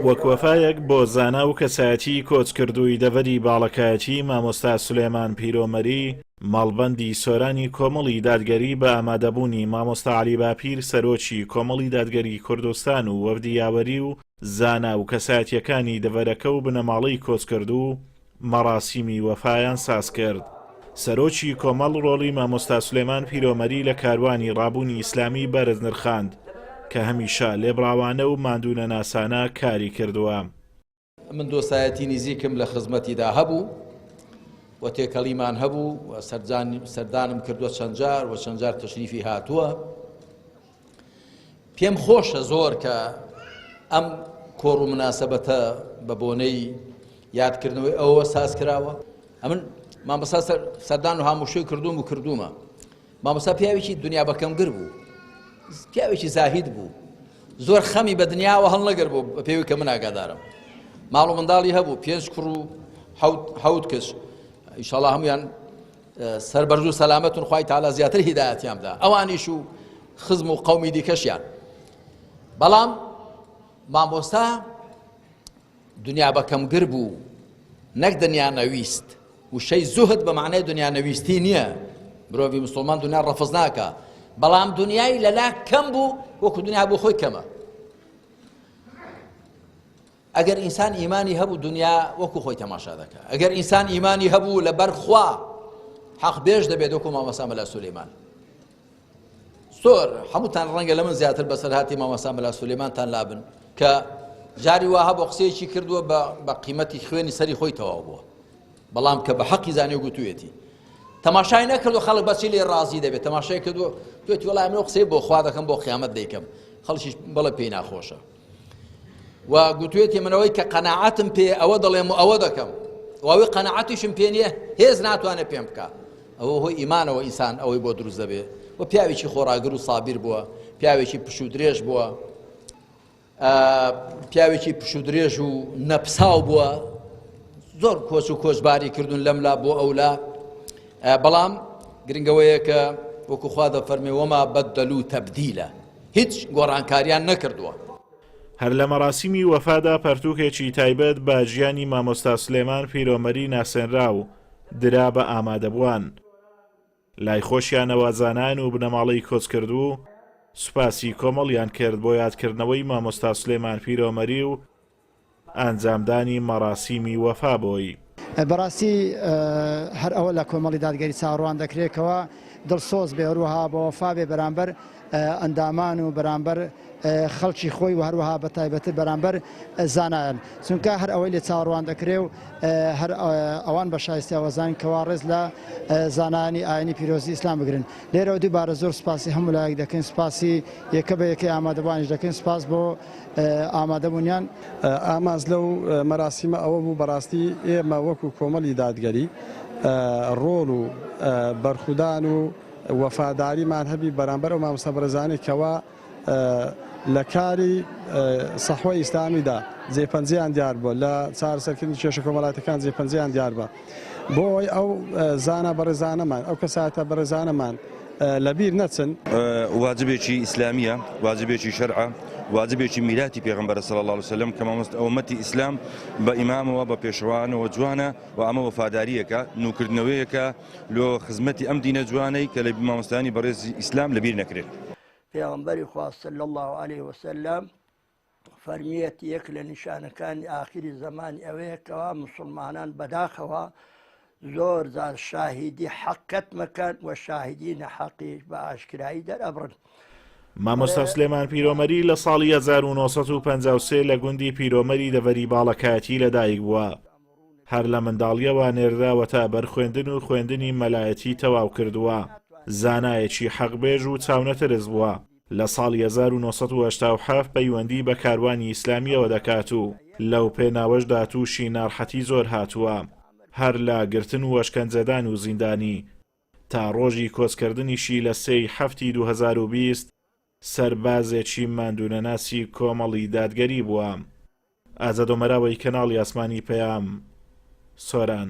وەک وەفایەک بۆ زانا و کەسایەتیی کۆچکردووی دەڤەری باڵەکایەتی مامۆستا سولێمان پیرۆمەری، مەڵبەندی سۆرانی کۆمەڵی دادگەری بە ئامادەبوونی مامۆستا عەلی باپیر سەرۆکی کۆمەڵی دادگەری کوردستان و وەفدی یاوەری و زانا و کەسایەتییەکانی دەڤەرەکە و بنەماڵەی کۆچکردوو مەڕاسیمی وەفایان سازکرد. سەرۆکی کۆمەڵ ڕۆڵی مامۆستا سولێمان پیرۆمەری لە کاروانی ڕابوونی ئیسلامی بەرز نرخاند کە هەمیشە لێبڕاوانە و ماندوونەناسانە کاری کردووە. من دۆستایەتی نیزیکم لە خزمەتیدا هەبوو و تێکەڵیمان هەبوو و سەردانم کردووە چەند جار و چەند جار تەشریفی هاتووە. پێم خۆشە زۆر کە ئەم کۆڕ و مناسەبەتە بە بۆنەی یادکردنەوەی ئەوە ساز کراوە. ئەمن مامۆستا سەردان و هاموشۆی کردووم و کردوومە. مامۆستا پیاوێکی دنیا بەکەمگر بوو، پیاوێکی زاهید بوو، زۆر خەمی بە دنیاوە هەڵنەگر بوو بە پێوی کە من ئاگادارم. ماڵ و منداڵی هەبوو، پێنج کوڕ و حەوت کچ، ئیشەڵا هەمویان سەربەرز و سەلامەتن خوای تەعالا زیاتر هیدایەتیان بدا ئەوانیش و خزم و قەومی دیکەشیان. بەڵام مامۆستا دنیا بەکەمگر بوو نەک دنیا نەویست. وشەی زوهد بە معنای دنیا نەویستی نییە، مرۆڤی مسلمان دنیا ڕەفز ناکا، بەڵام دنیای لەلا کەم بوو وەکو دنیا بۆ خۆی کەمە. ئەگەر ئینسان ئیمانی هەبوو دنیا وەکو خۆی تەماشا دەکا، ئەگەر ئینسان ئیمانی هەبوو لەبەر خوا حەق بێژ دەبێت وەکو مامۆستا مەلا سولەیمان. زۆر هەمووتان ڕەنگە لە من زیاتر بەسەرهاتی مامۆستا مەلا سولەیمانتان لابن کە جاری وا هەبوو قسەیەکی کردووە بە قیمەتی خوێنی سەری خۆی تەواو بووە، بەڵام کە بە حەقی زانی و گوتوویەتی تەماشای نەکردو خەڵک بەچی لێ ڕازی دەبێت، تەماشای کردووە توێتی وەڵای من قسەی بۆ خوا دەکەم بۆ قیامەت دەیکەم، خەڵکیش بەڵێ پێی ناخۆشە و گوتوێتی منەوەی کە قەناعەتم پێ ئەوە دەڵێم و ئەوە دەکەم و ئەوەی قەناعەتیشم پێ نییە هێز ناتوانێت پێم بکە. ئەوە هۆی ئیمانەوە ئینسان ئەوەی بۆ دروست دەبێ و پیاوێکی خۆڕاگر و سابیر بووە، پیاوێکی پشوو درێژ بووە، پیاوێکی پشوو درێژ و نەپساو بووە، زۆر کۆچ و کۆچباری کردوون لەملا بۆ ئەولا، بەڵام گرنگەوەیە کە وەکو خوا دەفەرمێ وەما بەدەلو تەبدیلە، هیچ گۆڕانکاریان نەکردووە. هەر لە مەراسیمی وەفادا پەرتووکێکی تایبەت بە ژیانی مامۆستا سلێمان پیرۆمەری ناسێنراو درا بە ئامادەبووان. لای خۆشیانەوە زانایان و بنەماڵەی کۆچکردوو سوپاسی کۆمەڵیان کرد بۆ یادکردنەوەی مامۆستا سلێمان پیرۆمەری و ئەنجامدانی مەراسیمی وەفا بۆی. بەڕاستی هەر ئەوە لە کۆمەڵی دادگەری چاوەڕوان دەکرێت کەوا دڵسۆز بێ هەروەها بەوەفا بێ بەرامبەر ئەندامان و بەرامبەر خەڵکی خۆی و هەروەها بە تایبەتر بەرامبەر زانایان چونکە هەر ئەوەی لێ چاوەڕوان دەکرێ و هەر ئەوان بە شایستە وەزان کەوا ڕێز لە زانایانی ئاینی پیرۆزی ئیسلام بگرن لێرەوە دووبارە زۆر سوپاسی هەموو لایەک دەکەین سوپاسی یەکە بە یەکەی ئامادەبوانیش دەکەین سوپاس بۆ ئامادەبوونیان. ئامانج لەو مەراسیمە ئەوە بوو بەڕاستی ئێمە وەکو کۆمەڵی دادگەری ڕۆڵ و بەرخودان و وەفاداریمان هەبی بەرامبەر ئەو مامۆستا بەڕێزانەی کەوا لە کاری سەحوەی ئیسلامیدا جێ پەنجەیان دیار بووە، لە چارەسەرکردنی کێشە کۆمەڵایەتیەکان جێ پەنجەیان دیار بووە. بۆ ئەوەی ئەو زانا بەڕێزانەمان، ئەو کەسایەتە بەڕێزانەمان لەبیر نەچن. واجبێکی ئیسلامییە، واجبێکی شەرعە، واجبێکی میراتی پێغەمبەرە صلی اللە علیە وسلم کە مامۆستا ئوممەتی ئیسلام بە ئیمامەوە بە پێشەوانەوە جوانە و ئەمە وەفادارییەکە، نووکردنەوەیەکە لۆ خزمەتی ئەم دینە جوانەی کە لە مامۆستایانی بەڕێزی ئیسلام لەبیر نەکرێت. پێغەمبەری خوا صلی اللە علیه وسلم فەرمیەتی یەک لە نیشانەکانی ئاخری زەمانی ئەوەیە کەوا مسلمانان بەداخەوە زۆر جار شاهیدی حەقەت مەکەن و شاهیدی نەحەقیش بە ئاشکرایی دەرئەبڕن. مامۆستا سلێمان پیرۆمەری لە ساڵی 1953 لە گوندی پیرۆمەری دەڤەری باڵەکایەتی لەدایک بووە. هەر لە منداڵییەوە نێردراوەتە بەر خوێندن و خوێندنی مەلایەتی تەواو کردووە. زانایەکی حەقبێژ و چاونەترس بووە. لە ساڵی 1987 پەیوەندی بە کاروانی ئیسلامییەوە دەکات و لەو پێناوەشدا تووشی ناڕحەتی زۆر هاتووە هەر لە گرتن و ئەشکەنجەدان و زیندانی تا ڕۆژی کۆچکردنیشی لە سێ ی حەفتی 2020 سەربازێکی ماندوونەناسی کۆمەڵی دادگەری بووە. ئازاد ئۆمەراوەی کەناڵی ئاسمانی پەیام، سۆران.